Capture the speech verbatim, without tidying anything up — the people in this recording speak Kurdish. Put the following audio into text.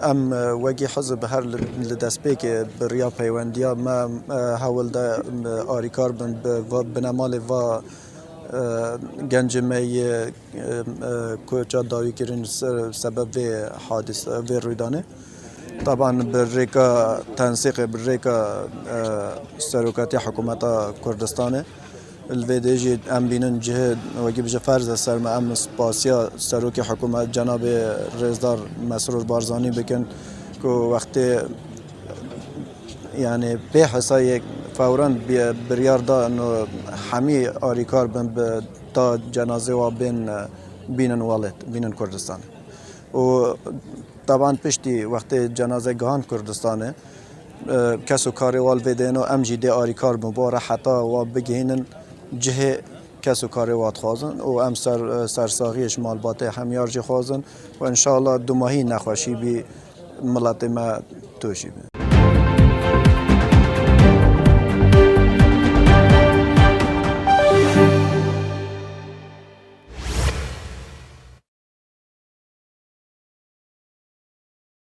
Em, e, wekî hizb her li, li destpêkê bi riya peywendiya me, e, hewl de, e, arîkar bin bi va, binemalê va, e, gencê me yê, e, e, koça dawî kirin se-, sebeb vê hadîs, vê rûydanê. Taban bi rêka tensîqê, bi rêka, e, serokatiya hikûmeta Kurdistanê. Li vê dê jî em bînin cihê, wekî bije ferz e ser me, em spasiya serokê hikûmet cenabê rêzdar Mesrûr Barzanî bikin ku wextê, yani pê hesayê fewran bi-, biryar da no hemî arîkar bin bi ta cenazê wa bên, e, bînin welêt, bînin Kurdistan. Û taban piştî wextê cenaze gihand Kurdistanê, e, kes û karê wa li vê dê no em jî dê arîkar bin bo re heta wa bigihînin cihê kes û karê wa dixwazin û em ser, e, sersaxiyê ji malbatê hemyar jî xwazin û inşallah dumahî nexweşî bî miletê me tûşî bî.